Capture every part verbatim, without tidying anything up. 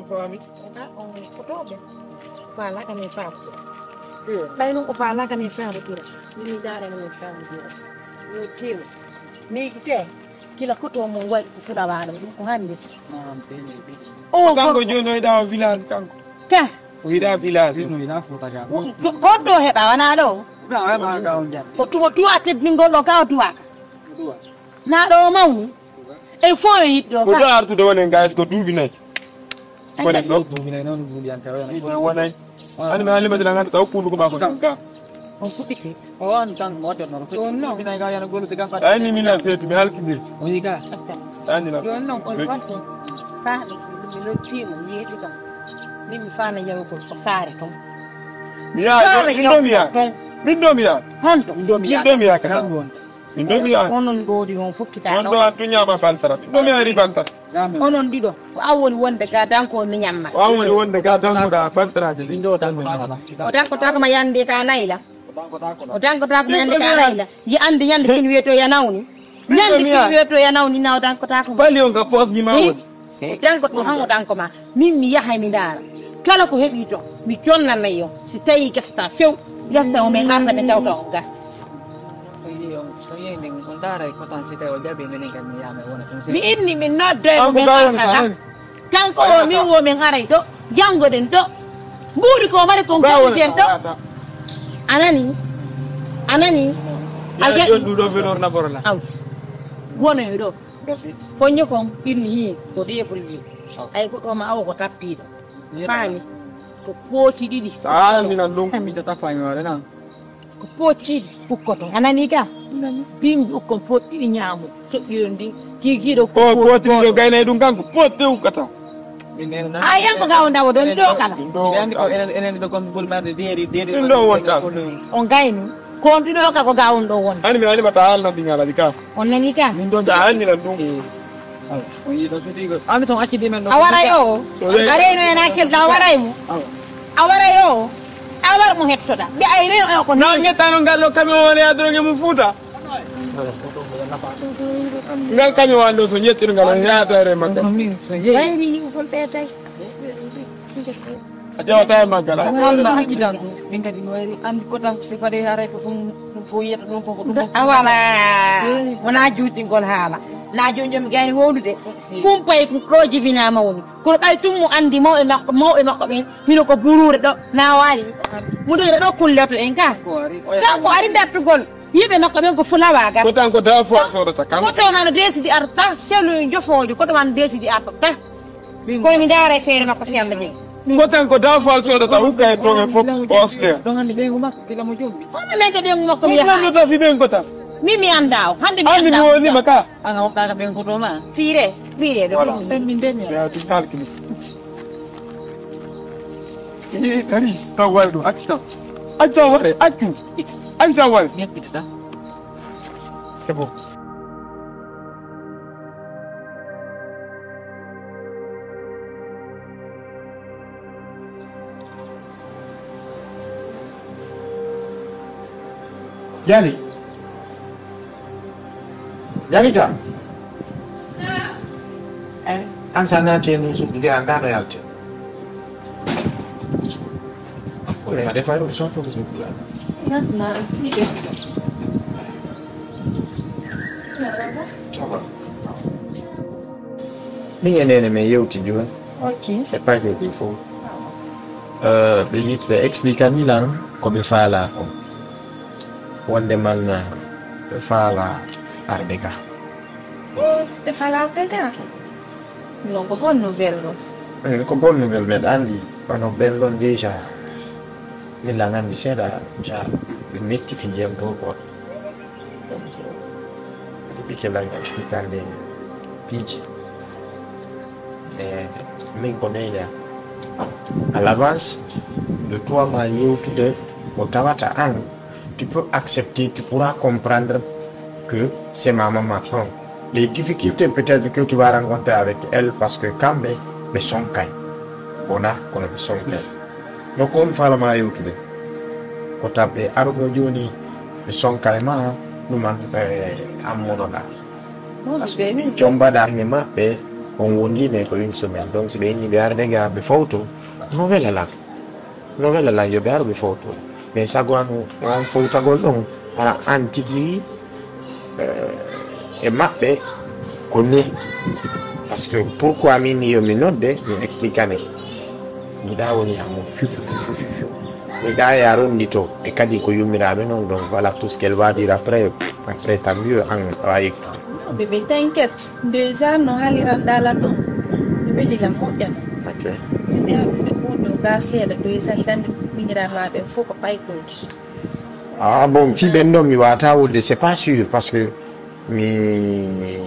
Faami? Ah, on ko toɓe. Faala kam e faamtira. Ɓay noon o faala kam e faamtira. Min daara min faamtira. Yo teew. Miijite, kila koto mum waɗi ko fuɗa waɗo ɗum ko hannde. O kanko jooni o yiɗa o village kanko. Ka. O yiɗa village. Ko, ko ɗo heɓa, wona ɗo. Ko tumo tuwa teddingol ɗo ka o tuwa. Na ɗo o mawni. E fof e yiɗɗo. Ko ɗo artude woni en gayso ko duuɓi nayi. Woni ɗo. Duuɓi nayi noon duuɓi an tawa. Ko wonay. Ani mi halima dina nganta taw fundu ko ma ko tan ka. On fuɗɗiti. O on tan mo to no. On no. Bina ga yana golu de gafa. Ay ni mina fetu mi halki ni. O yiga. Ani na. Ɗon noon on watti. Faami mi noddiimo mi yeeɗi kam. Min mi faami yawgol ko saare toon. Mi yaha ɗo, min ɗo mi yaha. Min ɗo mi yaha. Honto? Min ɗo mi yaha kasa. Min ɗo mi yaha. Onon ɗoodi on fokkita. On ɗo an tuñaama bantara. Min ɗo mi yaha ri bantara. Onon ɗiɗo ko an woni wonde ga danko mi ñamma. Ko an woni wonde ga danko da bantaraje. Min ɗo danko. O danko tako ma yande ka nayla. O danko tako ma yande ka nayla. Yi andi yande fin weto ya nawni. Ñande fi weto ya nawni na o danko tako ma. Bali on ga pos ni ma woni. Danko to han o danko ma. Min mi yahay mi ndaara. Kala ko heɓi to mi jonnanay on. Si tawi gasta few yetta o men arda ɓe tawta on ga. So yehi on so yehi min on ndaara e kotan si tawi o jaɓi minen kam mi yaha mi wona tun. Mi inni min noddo e mo min arta ga. Kanko o min wo min haray ɗo janngoɗen ɗo mbuuri ko mari kon gawden ɗo. Anani anani a jaɓi ɗuɗo velor naforla aw. Wonoyo ɗo foño kon inni hi ko defol ji. Ay ko ɗoma awo ko tappiɗo faami ko pooti ɗiɗi. Anani nan ɗum mi tata faami wala nan. Ko pooti ɗiɗi ukkoto a nani ka. Bimbi ukkon pooti ɗiɗi ñaamo soƴƴiron ndi kikiɗo ko pooti ɗiɗo gaynay ɗum kanko pooti ɗe ukkata. A yan ko ga o ndawo ɗon ɗo kala. Ɓe andi ko enen enen ɗo kon gol marde deeri deeri ɗum ɗo wonta. O gayni ko on ɗiɗo ka ko ga on ɗo won. Ani mi ani mata haalna ɗi ngala ɗi ka. On nani ka. Min ɗon ta anni nan ɗum. Ami ton accidi men ɗo. A waray o a reyno en a kelta a waray mo. A waray o a war mo hettoɗa ɓe ay reyno o ko na ñettano ngal ɗo camion wona yadoro nge mum fuuta. Ngal camion wani ɗo so ñettino ngal on yaata re makko. Wayri yiwu kon ɓe tawi. A ƴewata e maggal a. Walla accidan ɗum min kadi no wayri andi ko tan si fade haray ko ɗum ko yiyata ɗum koko ɗum a wala. Wona juutingol haala na joni jomi gayni wowlude. Kumpay ɗo jibinama woni kono ɓay tummo andi mawɓe makko mawɓe makko ɓen hino ko buruure ɗo na waali. Mudure ɗo kulloto en ka kanko ari dartugol. Yiɓe makko ɓen ko fulawa gar ko tan ko dawa fo sodata kanko koto mano desidi arta selu jofoojo koto mano desidi arta. Kono mi ndaara e feere makko si Allah jegi. Ko tan ko dawfal sodata hukka e toon e fof osde. Ɗon hannde ɓeyngu makko gila mo jombi. Kono men de ɓeyngu makko mi yaha. Ɗum tafi ɓeyngu tan. Min mi annda o hannde mi annda o. Anndi mi wonima ka. An a woɗɗaka ɓeyngu to ma. Piire piire ɗo. Voilà. Min ndemi. Ya ɗum kalkini. Ii dari taw wari ɗum accu taw. Accu taw wari accu. Accu taw wari. Yeppitata. C'est bon. Jali. Jali ka. Eh, an sa naati en ɗum suudu nde annda no yalte. Oye ma defa ɗum son fof suudu. Min e nene min yewti jooni. Ok. E paquet ɗi fof. Eh, ɓe yiɗ ɓe explique ni lan ko ɓe faala ko. Wonde man ɓe faala arde ka. Ɓe faala arde ka. Non ko bonne nouvelle ɗo. Eh, ko bonne nouvelle mbeɗa anndi. Kono ɓen ɗon déjà. Min lan anndi seeɗa ja ɓe mecci fijiyam to ko. Ɓe kelal ngal hitaande piiji. E min ko neyna à l'avance de toi ma yewtude ko tawata an tu peux accepter tu pourras comprendre que c'est ma maman hon les difficultés peut-être que tu vas rencontrer avec elle parce que kamɓe ɓe sonkay wona kono ɓe sonkay. Donc on faalama yewtude ko taɓɓe argo joni ɓe sonka e ma ɗuman ammonoɗa. Jombaɗa e maɓɓe On wondi mais ko une semaine. Donc, si ɓe inni ɓe arde ga ɓe fowto, no wela lan. No wela lan yo ɓe ar ɓe fowto. Mais sago an, an fowtagol ɗon, ara an tigi, eh, e maɓɓe, ko ni. Parce que pourquoi min ni yo mi nodde, mi explique ane. Mi da woni amo. Mi da ya rondi to, e kadi ko yumiraɓe non, donc voilà tout ce qu'elle va dire après. Après, tant mieux, an, a wawi. Bébé, t'inquiète. Deux ans, no haliran dala to. Bébé, lila moƴƴan. Ok. Bébé, a ɗum fof ɗo ga seeɗa, deux ans, hidande miñiraɓe ma ɓen fof ko paykoji. Ah, bon, fii ɓen ɗon mi wata wolde, c'est pas sûr, parce que mi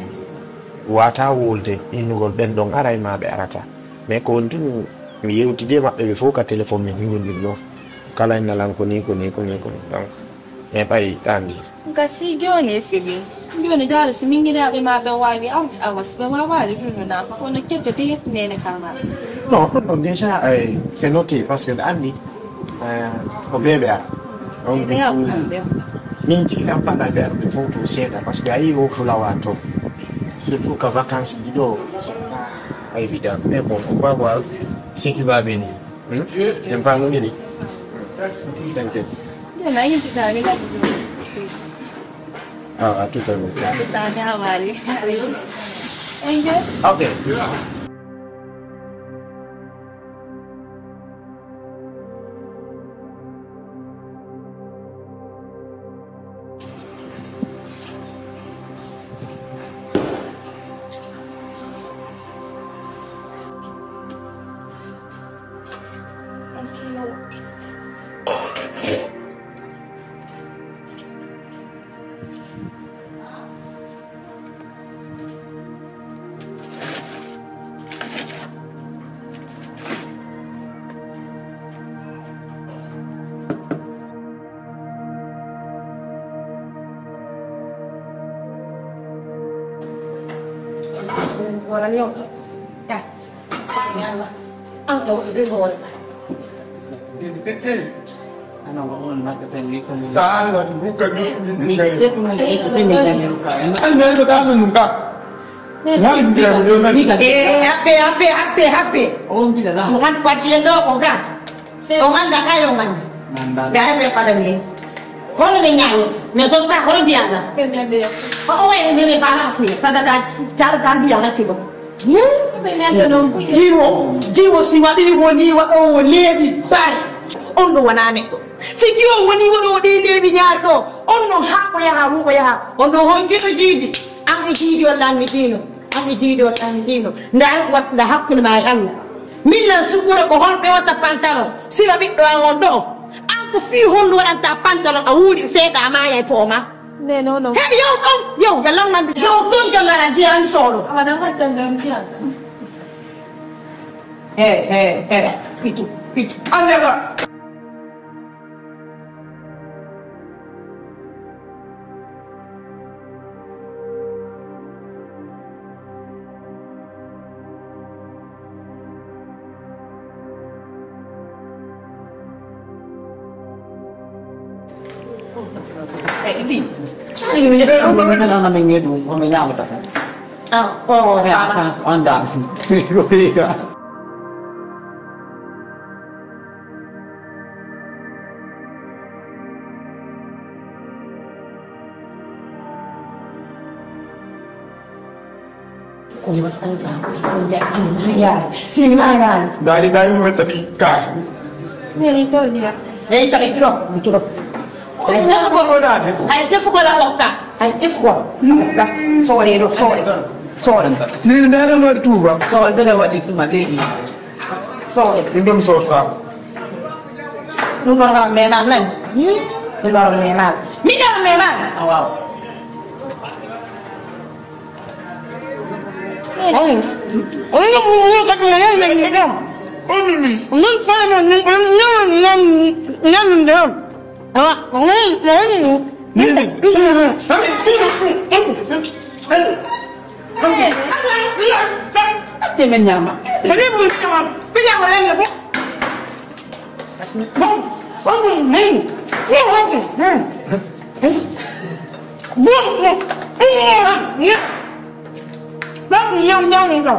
wata wolde, innugol ɓen ɗon ara e ma ɓe arata. Mais ko woni tun, mi yewtidi e maɓɓe ɓe fof ka téléphone, min min ɗum ɗo. Kala inna lan ko ni, ko ni, ko ni, ko ni. Donc, mais ɓay, tandi. Gasi jooni e sigi. Jooni daal si miñiraaɓe ma ɓe waawi arde awa, si ɓe waawaali ɗum no nafa. Kono kecco de nene kamara. Non, non, non, déjà, eh, c'est noté, parce que ɗa anndi, eh, ko bébé ara. Donc, du coup, min jiɗan faɗa ɓe arde fof to seeɗa, parce que a yii o fulawa to. Surtout ka vacances ɗi ɗo, c'est pas évident. Mais bon, on va voir ce qui va venir. Hmm? En famille. Thank you. Bien, I need to tell you that you do. Ah, à tout à l'heure. Sani Amari. Thank you. Okay. Wala ñoom. Yàlla. An ka wut bi mo wala. Ana ko on na ka tan ni ko. Sa ala du ka ni ni. An ne ko da mun ka. Eh, happy, happy, happy, happy. On bi da. Mo han pati ndo ko ga. On anndaa kay on anndi. Anndaa. Ndaa ɓe paɗani en. Kono ɓe ñaami. Mais so taa kono mbiyaɗa. Ko o wayi ɓe ɓe faala hakkuye. Sadaka carata mbiya latti ɗo. Jiwo, jiwo si waɗi woni waɗoowo leeɓi bare. On ɗo wonaa neɗɗo. Si jiwo woni waɗoowo ɗi leeɓi ñaari ɗo. On ɗo haa ko yaha, haa ko yaha. On ɗo honkito jiidi. An e jiidi on lammidiino. Ami jiiɗo tan jiiɗo. Nda, nda hakkunde ma e Allah. Min nan suɓɓude ko holɓe watta pantalon. Siwa ɓiɗɗo an on ɗo. An ko fii honɗum waɗanta pantalon a wuuri seeɗa a maaya e pooma. Ne, non, non. He, yow ton, yow, yo lamman, yow ton jonnara jiyan sooɗo. Awa, nan hattan ɗon jiyan. He, he, he, pitu, pitu. Andela. Ah, oh, Dari dari mo tabi ka. Neri to dia. Ei, tabi trop, trop. Ko ni na ko ko dade. Ay, defu ko la okka. Ay, defu ko. Okka. Sore do, sore. Sore. Ni ndara no tuba. Sore de wadi tuma de. Sooɓe, min ɗum soota. Ɗum ɗo kam mema nan. Ɗum ɗo mema. Mi ɗo mema. Waaw. Ay. Oyo mo mo ka ko yan nan ni ɗo. Omi mi. Nun fa na ni an nan nan nan ɗo. Awa. Omi mo. Te men ñaama. Ko ni mo ñaama. Ko ñaama lan la ko. Bon, bon, men. Bon, bon, bon. Bon, bon. Bon, bon, bon.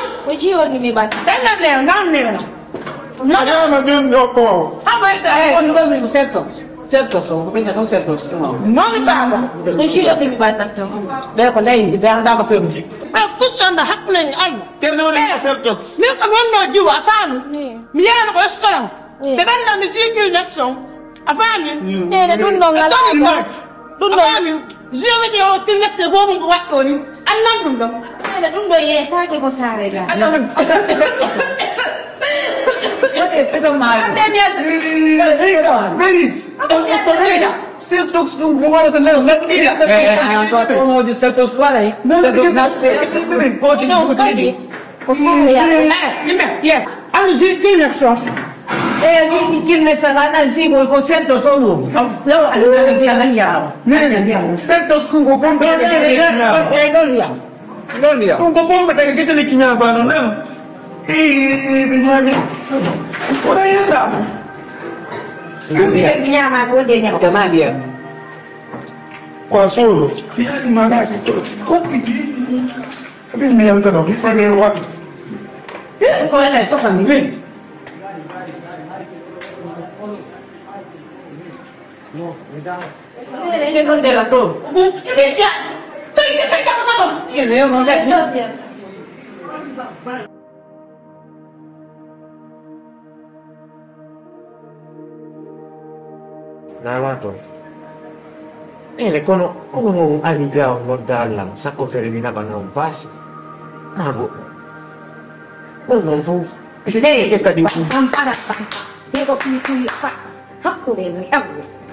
O jiwoni mi ɓan. Ɗan nan neew, nan neew. Adama ɓen ɗo ko. Hamo ita. Eh, on ɗo mi seltos. Seltos, on ko ɓen ɗo seltos. Non, baba. O jiwoni mi ɓan nan to. Ɓe ko ley, ɓe anda ko femti. Ɓe fusanda hakkulen ay. Terno ni seltos. Min ko mon no jiwa fami. Mi yana ko restaurant. Ɓe ɓanna mi zikir Jackson. A faami? Neene ɗum ɗon ngal. Ɗum ɗon. A faami? Jewe je o tillekse boobu ko waɗɗo ni. Annan ɗum ɗon. Neene ɗum ɗo yeetaake ko saare ga. Annan. Wate ɗum ma. Ɓe mi yalta. Meri. Sirtox ɗum ko waɗata nder lamɗiya. Eh, eh, an ko to no di sirtox waɗay. Sirtox na. No, kadi. Ko sirri ya. Eh, ime, ye. Ano si kinne so. Eh, si kinne sa na na si ko ko sento so no. Yo, ano na ya na ya. Ne ne ya. Sento su ko bon. Eh, don ya. Don ya. Ko ko bon ba ta gete le kinya ba no na. Eh, eh, eh, eh, eh. Ora ya ta. Kinya ma ko de nya. Tamam ya. Kwa solo. Ya ma na. Ko ki. Abin me yalta no, bisa ne wa. Ko ele ko san ni. Naawa toon. Ene kono omo ari ga o nodda Alla, sakko fere mi naɓana on paasi. Maa goɗɗum. Ɗum noon fof. Leyɗe kadi. An ara santa. Ɗe ko ɗum ɗum fa. Hakkunde mi am.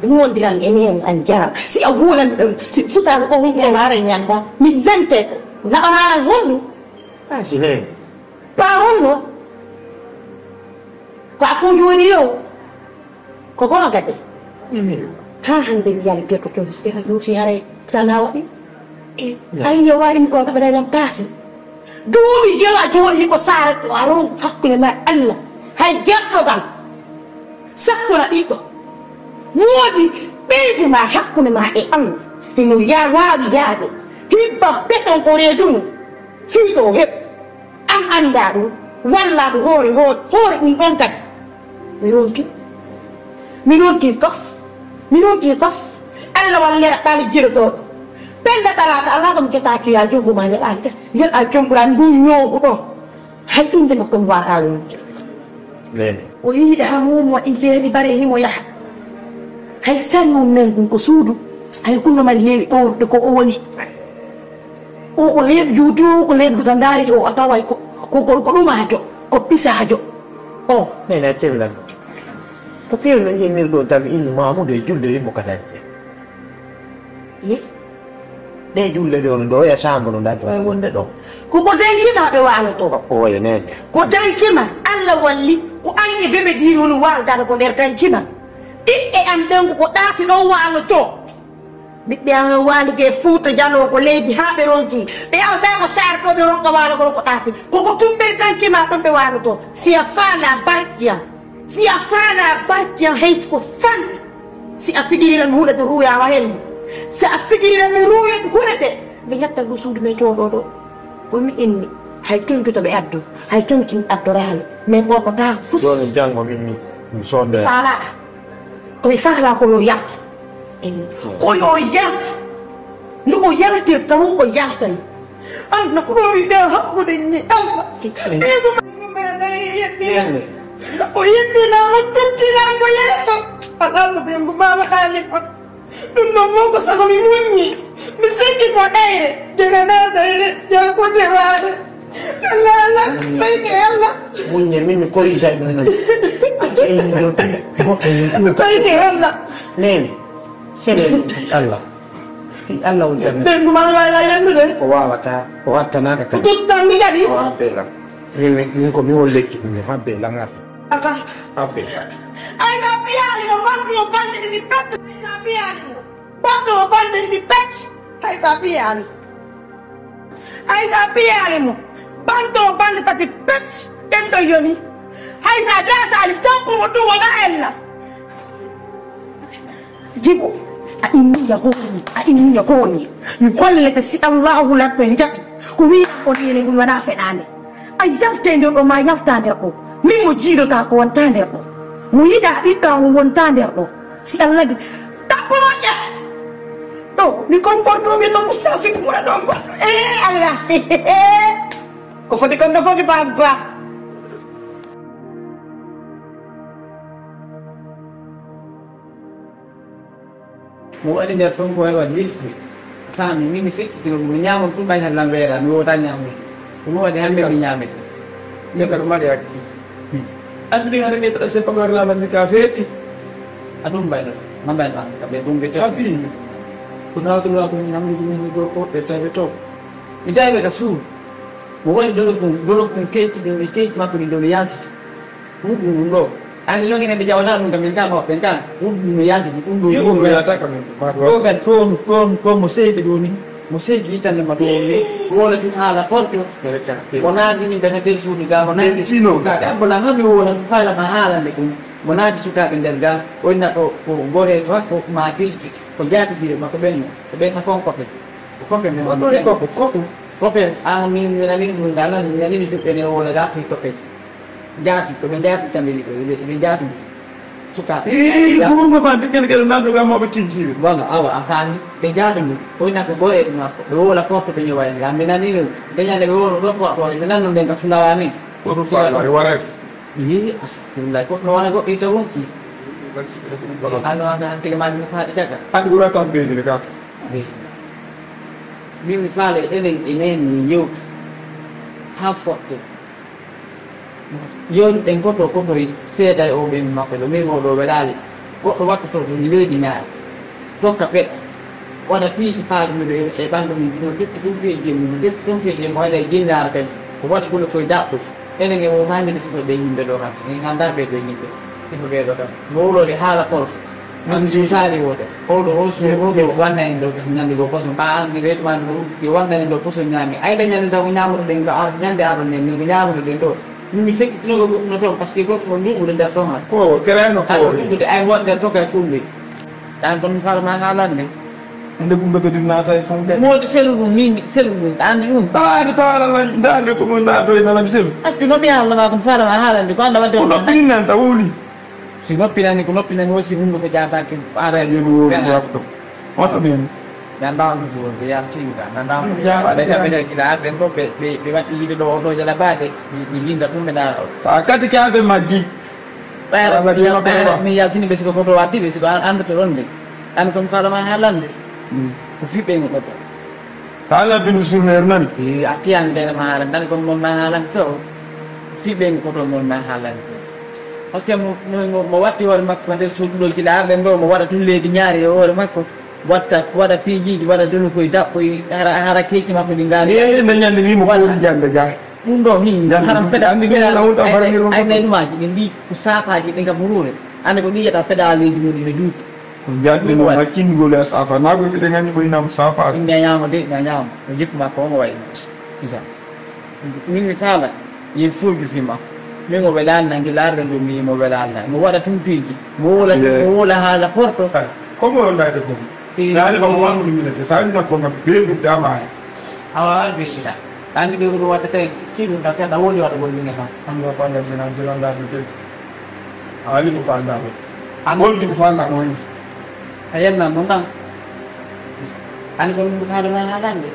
Wondiran e men an jaam. Si a wulan ɗum. Si futan ko hunde mare ñanda. Mi lante. Naɓana lan honɗum. Paasi leyɗe. Paa honno? Ko a fuu jooni yo? Ko goo gade? Haa hannde mi yaltirto to mi sera juuti haray tana waɗi. Ay yo waɗi mi ko kaɓe lam taasi. Duuɓi jela jooni ko saare ko aron hakkunde ma Allah. Hay gertogal. Sakkuna ɓiɗɗo. Moodi ɓeydu ma hakkunde ma e Allah. Hino ya waawi yaade. Hibba peton ko reedu mum. Fii ɗo heɓ. An anndaa ɗum, wallaa ɗum hoore, hoore, hoore ɗum ɗon kadi. Mi ronki, mi ronki kos, mi ronki kos. Allah walla neɗɗo ɓaali jirotooɗo. Penda talaata, Allah ko mi ketaaki yaa jonngo ma neɗɗaani kadi. Neɗɗa jonngoraani ndu ñoogu ɗo. Hay innde makko mi waawataa wonde. Neene. O yiiɗa haa muumo waɗi leeɓi bare himo yaha. Hay sari mum men kun ko suudu. Hay kunno mari leeɓi ɓowruɗe ko o woni. O ko leeɓi juuti o ko leeɓi duta ndaari o a taway ko ko ko ko ɗumaajo ko pisaajo. O. Neene a tewlan. Ko fewno innirɗo tan innu Mamudu e julde wimo ka dañde. Ɗe julde ɗo no ɗo e saambo no ɗaɗo e wonde ɗo. Ko ko dañcima ɓe waalo to. Oye neene. Ko dañcima Allah walli ko an e bebe diino no waalo daɗo ko nder dañcima. Ɓiɓɓe am ɓen ko ɗaati ɗo waalo to. Ɓiɓɓe am en waali ke Fuuta Jaloo ko leydi haa ɓe ronki. Ɓe aldaa ko saare ɗo ɓe ronka waalo ko ko ɗaati. Ko ko tumbe dañcima ɗon ɓe waalo to. Si a faala barki am. Si a faala barki am hay ko fan. Si a fijirira mi huɗete ruuya wa hen. Si a fijirira mi ruuya huɗete. Mi yetta ɗum suudu men cooɗo ɗo. Ko mi inni. Hay tonki to ɓe addo. Hay tonki mi addoraali. Men o ko taa fus. Jooni janngo min mi mi sonde. Faalaaka. Ko mi faalaa ko yo yaltu. Ko yo yaltu. No o yaltirta won o yaltay. Allah ko ɗo wiɗa hakkude ni Allah. Ɓeygu ma ɓeygu ma nayi yetti. O yettina o tottina ko yeeso. Alaa ko ɓeygu ma waɗaali kon. Ɗum ɗon fof ko sago mi muññi. Mi sikki ko ɗayre. Jegana ɗayre. Jaa ko dewaare. Allah Allah. Ɓeyde Allah. Muññe min mi corrige ɗum noon. Ɓeyde Allah. Neene. Sene ɗum fii Allah. Fii Allah on jannata. Ɓeygu ma waɗa yannude. O waawata. O wattanaaka kadi. Tuttan mi kadi. O waawata. Min, min, min ko min won lekki, min habbe langata. Aka. Habbe. Ay, sa piyaali mo, bantu mo, bande ɗiɗi pet. Ay, sa piyaali mo, bantu mo, bande ɗiɗi pet. Ay, sa piyaali. Ay, sa piyaali mo, bantu mo, bande tati pet. Ɗen ɗo yoni. Hay sa dasaali, tampu mo ɗum wona ella. Jibo, a immiya hooni, a immiya hooni. Mi hollete si Allahu lanɗo en jaɓi. Ko wiiɗa on yene ɗum wonaa feɗaande. A yaltee nder ɗo ma yaltaa nder ɗo. Min mo jiidotaa ko wontaa nder ɗo. Mo yiɗaa ɓiɗɗo am o wontaa nder ɗo. Si Allah gi-, tappo mo ƴe. Ɗo, mi comportumi to Moussa Fik mura ɗon goɗɗo. Eh, Allah. Ko foti kon no foti ba ba. Mo waɗi nder ton ko waɗi lilti. Sami, min mi sikki, mi ñaama ɗum ɓay tan lambeera, mi wota ñaama. Ko mo waɗi hannde mi ñaamete. Ndeka ɗum mari hakki. Anndi hannde mi taɗa seppa ko rama zika feeti. A ɗum mbayno, ma mbayno an, ka ɓe ɗum ɓe to. Abi, ko naatu naatu ñamri ɗum ni gorko ɓe tawi to. Mi tawi ɓe ka suur. Mo waɗi dolo ɗum, dolo ɗum keyti ɗum, e keyti makko ɗi dolo yaltiti. Ɗum ɗum ɗum ɗo. Anndi non enen ɓe jawata ɗum kam, min kam, ɓen kam. Ɗum ɗum no yalti, ɗum ɗum Yo, ɗum ɗum yalta kam, ma ɗo. Ɗo kan, ɗon, ɗon, ɗon mo seydi ɗo ni. Mo seydi ittande ma ɗo ni. Wona ɗum haala porto. Wona ɗum yimɓe ka nder suudu ga, wona ɗum. Tino. Ka ɗabbo la hami wona ɗum haala ma haalande ɗum. Wona ɗum sukaaɓe nder ga. Wonna ɗo, ko gore, ko ma bildi. Ko jaati bire ma ko ɓen. Ko ɓen ka kon kofe. Ko kofe men. Ko ɗo e kofe, kofe. Kofe, ah, min, min nani ɗum, nana, min nani ɗum ɓe ne wona ga fi kofe. Jaati, ko ɓe jaati tambi ɗo, ɓe, ɓe jaati. Suka. Ii, ya. Gurno ma, de kene kene nando ga mo ɓe tinjiri. Wala, awa, a faami. Ɓe jaati ɗum. Ko ina ko gore ɗum makko. Ɓe wola porto ɓe ñowa en. Ga, mi nani ɗum. Ɓe ñande ɓe wolo ɗo porto, ɓe nanu nden ka fulawa ni. Ko ɗum faala, e waray. Ii, astagfirullah. Ko no wona goɗɗo ita wonki. Ano, ano, an tege ma mi faade daga. An gura tan ɓe ni ka. Ii. Min mi faale enen, enen mi yewtu. Ha fotte. Yon ɗen goto goto seeda e o ɓen makko ɗo, min o ɗo welaali. Goɗɗo wattoto ɗum leydi ñaari. Tokka ɓe. Waɗa piiji paaɗumiɗo e, e ɓanndu mum, ɗum ƴetti ɗum piiji mum, ƴetti ɗum piiji mum, waɗa e jinnaare kadi. Ko waɗi gula koye daɓɓo. Enen e o maami ɗe sifa ɓe yimɓe ɗo kam. En anndaa ɓe ɗo yimɓe. Sifa ɓe ɗo kam. Mowɗo e haala koro. Min juutaali woote. Oɗo, o so, oɗo wanna en ɗo, kasi ñande goo, koso, mbaa an, mi reedu ma ɗo, yo wanna en ɗo, koso ñaami. Ay, ɗe ñande taw ko ñaamuɗo ɗen ɗo, ar-, ñande aron nden, min ko ñaamuɗo ɗen ɗo. Min mi sekkitino ko goɗɗum no toon, parce que goɗɗum no nduɓude nder toon han. Ko kereno ko. Aɗa ɗuɗude, ay, waɗ nder toon kay fulɓe. Ɗan kon mi faala ma haalande. Nde gumba kadi naata e fon de. Moodi selu ɗum, min, selu ɗum, ɗa anndi ɗum. Tawaade tawaala lan, ndaande ko ɗum naatoy nana mi selu. Accu no mi haalna ma ko mi faala ma haalande, ko annda wadde ko on noppi nan ta woni. Si noppi nani, ko noppi nani aussi, hunduko jaataake, ko ara e ɓe ɗum woni ko waktu. Wata ɓen. Ɓe annda on ko ɓe yalti, ɓe annda on. Ɓe jaɓa, ɓe jaɓa, ɓe jaɓa, ɓe jaɓa, ɓe, ɓe, ɓe watti yiide ɗo, o ɗo jala baade, ɓe, ɓe linda ɗum, ɓe ndaara. Sa kadi ke aɓe majji. Ɓayra, wala mi yal-, ɓayra, mi yaltini ɓe, siko foto watti ɓe, siko an-, anndoto ɗon de. An kon faala ma haalande. Mm. Ko fiɓɓe ngo ɗo. Haala binu sur mer nani. E, a tiyan de ma haalande, an kon mon ma haalande to. Fiɓɓe ngo foto mon ma haalande. Parce que mo, mo, mo, mo watti hoore makko ko nder suudu ɗo gila arde ɗo, mo waɗa tun leydi ñaari e hoore makko. Watta, waɗa piijiiji, waɗa donu koye daɓɓo, hara, hara keeci makko ɗi ngaari. E, nde ñande ni mo waɗa. Kooli jande ga. Ɗum ɗo, hi, ñande haram ɗum, peɗa, anndi ɗum, peɗa, nawta ay, farani ay, ɗum ay, ko nay ɗumaji, ɓe mbi ko saafaaji ɗin kam huruure. Anndi ko ɗi yiyata feɗaaleeji mum ina juuti. Ko jaɗɗe ɗum no waɗi. Maccinngol e saafa. Naa ko fiɗe nganndu ko ina mo saafa. Ɗum ñañaama de, ñañaama. Ko jikku makko o mo wayi. Isa. Min mi faala, yin fuuji fi makko. Min mo welaali nangi laarde ɗum, mi mo welaali nangi. Mo waɗa tun piiji. Mo wola, mo wola haala porto. Ko mo wondaade ko? Naali ba mo wano ɗum minete, sa wina ko ngam beeɓi dama. Awa, bismillah. Andi ɓe ko ɗum waɗata e kiɗum ɗa, kadi a woni waɗa golle ne kam. An ɗo ko Allah jina, jina Allah ɗum tigi. A wali ko faandaako. An goldi ko faandaako woni. A yennan ɗum tan. An ko ɗum ko faandaako haa hannde.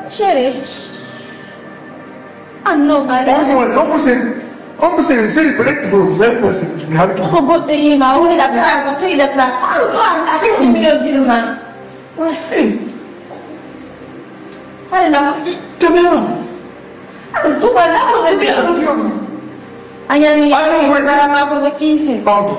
Chéri. An non, kay. On ko, on ko seri. On ko seri, seri ko rek ko, seri ko, seri ko, seri ko. Ko goɗɗo yima, woni la plan, ko toyi la plan. An ko an, a sikki mi ɗo girma. Eh. Hade na ko. Te me non. An tuba na ko. Te me non. A ñaami. An non, woni. Bara ma ko ko kiisi. Pardon.